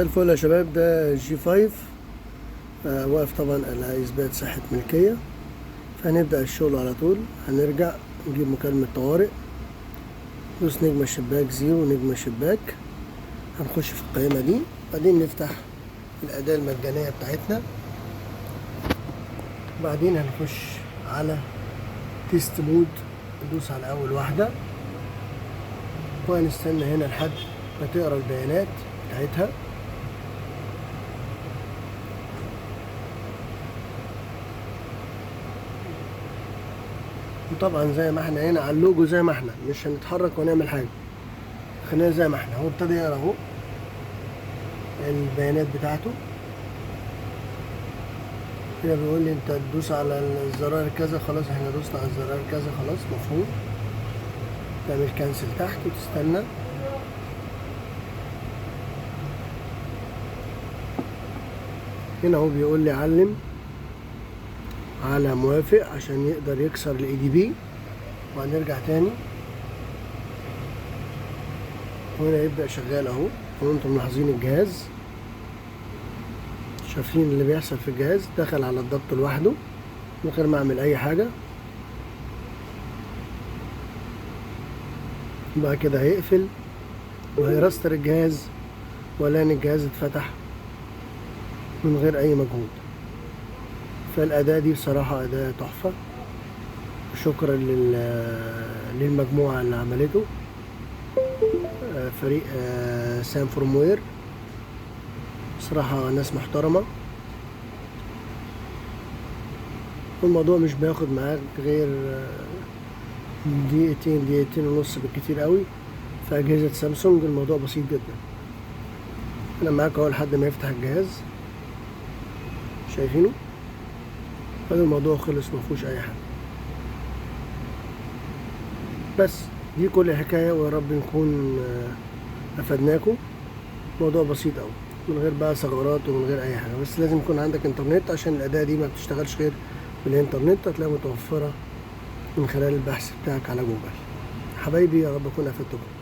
الفل يا شباب، ده G5 واقف طبعا على اثبات صحة ملكية. فهنبدأ الشغل على طول. هنرجع نجيب مكالمة طوارئ، دوس نجمة شباك zero نجمة شباك، هنخش في القائمة دي، بعدين نفتح الأداة المجانية بتاعتنا، بعدين هنخش على test mode، ندوس على أول واحدة وهنستنى هنا لحد ما تقرا البيانات بتاعتها. وطبعا زي ما احنا هنا على اللوجو، زي ما احنا مش هنتحرك ونعمل حاجة، خلينا زي ما احنا. هو ابتدى يقرا اهو البيانات بتاعته. هنا بيقول لي انت تدوس على الزرار كذا، خلاص احنا دوسنا على الزرار كذا، خلاص مفهوم. تعمل كنسل تحت وتستنى. هنا هو بيقول لي علم على موافق عشان يقدر يكسر ال ADB. وهنرجع تاني وهنا يبدأ شغال اهو. وانتم ملاحظين الجهاز، شايفين اللي بيحصل في الجهاز، دخل على الضبط لوحده من غير ما اعمل اي حاجة. بعد كده هيقفل وهيرستر الجهاز، ولان الجهاز اتفتح من غير اي مجهود. فالأداة دي بصراحة أداة تحفة. شكرا للمجموعة اللي عملته، فريق سام firmware، بصراحة ناس محترمة. والموضوع مش بياخد معاك غير دقيقتين، دقيقتين ونص بالكتير قوي. في أجهزة سامسونج الموضوع بسيط جدا. أنا معاك أهو لحد ما يفتح الجهاز، شايفينه؟ هذا الموضوع خلص، ما فيهوش اي حاجه. بس دي كل الحكايه، ويا رب نكون افدناكم. موضوع بسيط قوي، من غير بقى ثغرات ومن غير اي حاجه، بس لازم يكون عندك انترنت عشان الاداه دي ما بتشتغلش غير بالانترنت. هتلاقيها متوفره من خلال البحث بتاعك على جوجل. حبايبي يا رب اكون افدتكم.